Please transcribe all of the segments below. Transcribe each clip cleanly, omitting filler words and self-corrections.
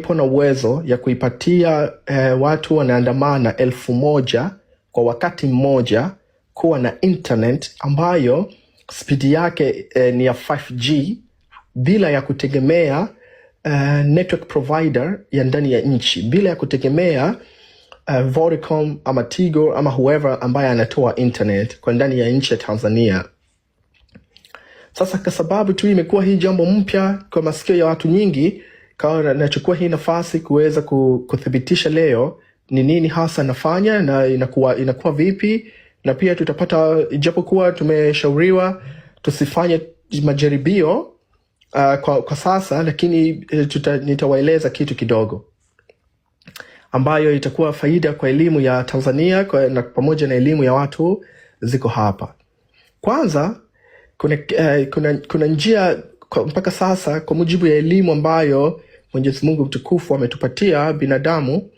Ipo na uwezo ya kuipatia watu wanaandamana 1,000 kwa wakati mmoja kuwa na internet ambayo spidi yake ni ya 5G bila ya kutegemea network provider ya ndani ya nchi, bila ya kutegemea Vodacom ama Tigo ama whoever ambaye anatoa internet kwa ndani ya nchi ya Tanzania. Sasa kwa sababu tu imekuwa hii jambo mpya kwa masikio ya watu nyingi, kawa nachukua hii nafasi kuweza kuthibitisha leo ni nini hasa nafanya na inakuwa vipi, na pia tutapata, ijapokuwa tumeshauriwa tusifanye majaribio kwa sasa, lakini nitawaeleza kitu kidogo ambayo itakuwa faida kwa elimu ya Tanzania na pamoja na elimu ya watu ziko hapa. Kwanza kuna njia mpaka sasa kwa mujibu ya elimu ambayo Mwenyezi Mungu mtukufu ametupatia binadamu,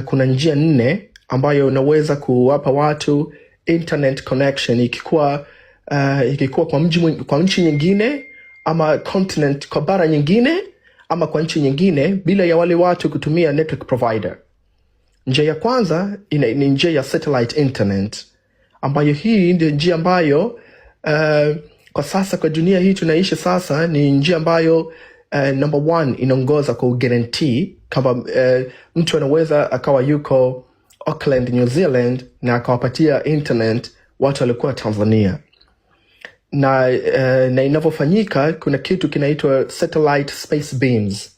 kuna njia nne ambayo unaweza kuwapa watu internet connection ikikuwa kwa nchi nyingine ama continent, kwa bara nyingine ama kwa nchi nyingine bila ya wale watu kutumia network provider. Njia ya kwanza ni njia ya satellite internet, ambayo hii ndio njia ambayo kwa sasa kwa dunia hii tunaishi sasa ni njia ambayo number one inaongoza kwa guarantee kama mtu anaweza akawa yuko Auckland, New Zealand na akawapatia internet watu waliokuwa Tanzania na inavyofanyika kuna kitu kinaitwa satellite space beams,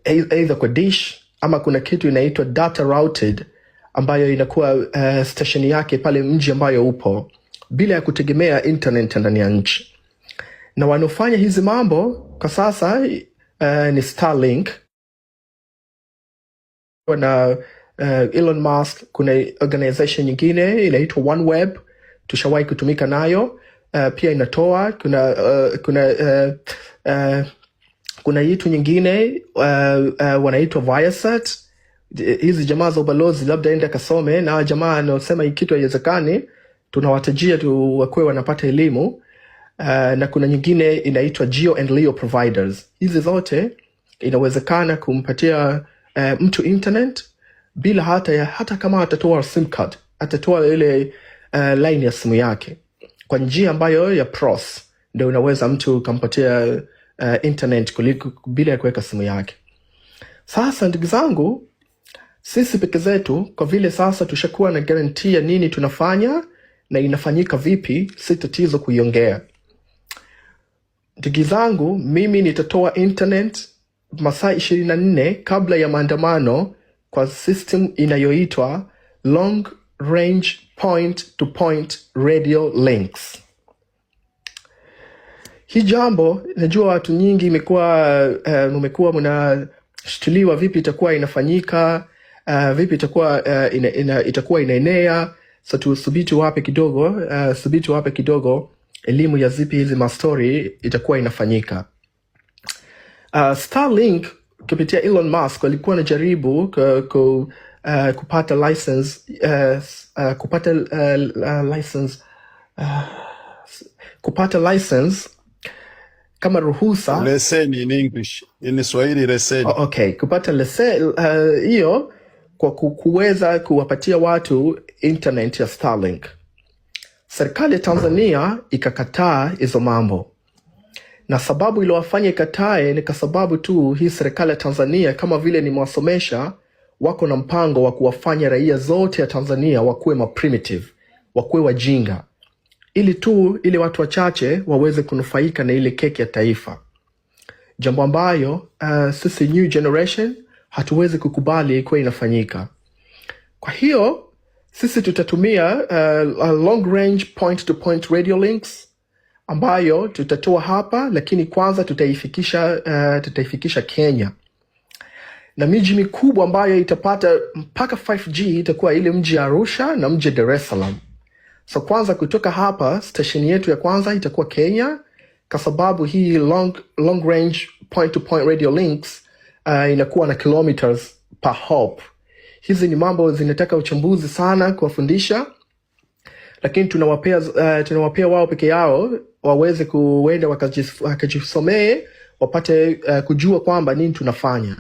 either kwa dish ama kuna kitu inaitwa data routed ambayo inakuwa station yake pale mji ambayo upo bila ya kutegemea internet ndani ya nchi. Na wanaofanya hizi mambo kwa sasa ni Starlink na Elon Musk. Kuna organization nyingine inaitwa OneWeb, tushawahi kutumika nayo, pia inatoa. Kuna yitu nyingine wanaitwa Viasat. Hizi jamaa za ubalozi labda ende akasome, na jamaa anaosema hii kitu haiwezekani, tunawatajia tu wakuwe wanapata elimu. Na kuna nyingine inaitwa Geo and Leo providers. Hizi zote inawezekana kumpatia mtu internet bila hata kama atatoa SIM card, atatoa ile line ya simu yake kwa njia ambayo ya pros, ndio unaweza mtu ukampatia internet kuliko bila ya kuweka simu yake. Sasa ndugu zangu, sisi peke zetu, kwa vile sasa tushakuwa na guarantee ya nini tunafanya na inafanyika vipi, si tatizo kuiongea. Ndugu zangu, mimi nitatoa internet masaa 24 kabla ya maandamano kwa system inayoitwa long range point to point radio links. Hii jambo najua watu nyingi imekuwa mmekuwa mnashtuliwa vipi itakuwa inafanyika, vipi itakuwa inaenea. So subiti wape kidogo elimu ya zipi hizi mastori itakuwa inafanyika. Starlink kupitia Elon Musk walikuwa wanajaribu kupata license kama ruhusa. Leseni in English, in Swahili leseni. Oh, okay, kupata hiyo kwa kuweza kuwapatia watu internet ya Starlink. Serikali ya Tanzania ikakataa hizo mambo, na sababu iliwafanya ikatae ni kwa sababu tu hii serikali ya Tanzania, kama vile nimewasomesha, wako na mpango wa kuwafanya raia zote ya Tanzania wakuwe maprimitive, wakuwe wajinga, ili tu ili watu wachache waweze kunufaika na ile keki ya taifa, jambo ambayo sisi new generation hatuwezi kukubali kuwa inafanyika. Kwa hiyo sisi tutatumia long range point to point radio links ambayo tutatoa hapa, lakini kwanza tutaifikisha Kenya na miji mikubwa ambayo itapata mpaka 5G itakuwa ile mji ya Arusha na mji ya Dar es Salaam. So kwanza kutoka hapa station yetu ya kwanza itakuwa Kenya, kwa sababu hii long range point to point radio links inakuwa na kilometers per hop. Hizi ni mambo zinataka uchambuzi sana kuwafundisha, lakini tunawapea wao peke yao waweze kuenda wakajisomee. wapate kujua kwamba nini tunafanya.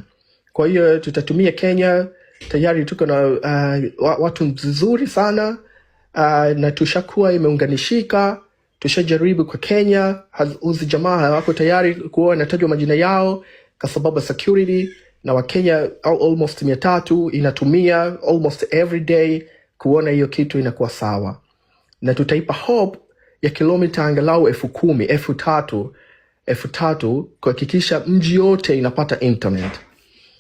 Kwa hiyo tutatumia Kenya, tayari tuko na watu mzuri sana na tushakuwa imeunganishika. Tushajaribu kwa Kenya, huzi jamaa hawako tayari kuwa wanatajwa majina yao kwa sababu ya security, na Wakenya almost 300 inatumia almost every day kuona hiyo kitu inakuwa sawa, na tutaipa hope ya kilomita angalau 10,000, 3,000, 3,000 kuhakikisha mji yote inapata internet.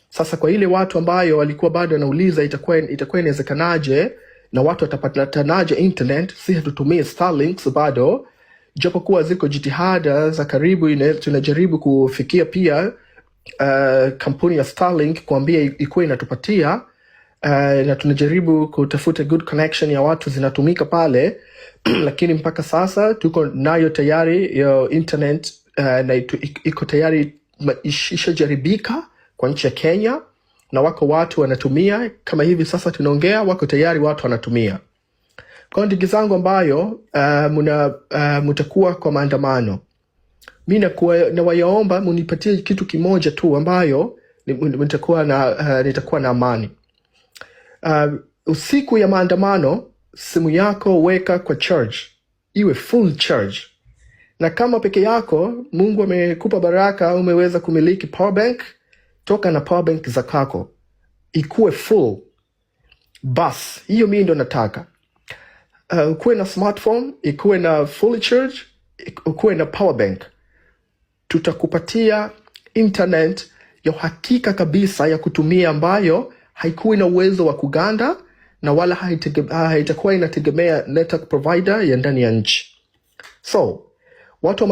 Sasa kwa ile watu ambayo walikuwa bado wanauliza itakuwa inawezekanaje na watu watapatanaje internet, si hatutumii Starlinks bado, japokuwa ziko jitihada za karibu tunajaribu kufikia pia kampuni ya Starlink kuambia ikuwe inatupatia na tunajaribu kutafuta good connection ya watu zinatumika pale lakini mpaka sasa tuko nayo tayari ya internet na iko tayari ishajaribika kwa nchi ya Kenya na wako watu wanatumia kama hivi sasa tunaongea, wako tayari watu wanatumia. Kwa hiyo ndugu zangu ambayo mutakuwa kwa maandamano, mi nawayaomba munipatie kitu kimoja tu ambayo nitakuwa na amani. Usiku ya maandamano, simu yako weka kwa charge, iwe full charge, na kama peke yako Mungu amekupa baraka, umeweza kumiliki power bank, toka na power bank za kwako ikuwe full. Bas, hiyo mi ndo nataka. Ukuwe na smartphone ikuwe na full charge, ukuwe na power bank, tutakupatia internet ya uhakika kabisa ya kutumia ambayo haikuwi na uwezo wa kuganda na wala haitakuwa inategemea network provider ya ndani ya nchi. So watu wa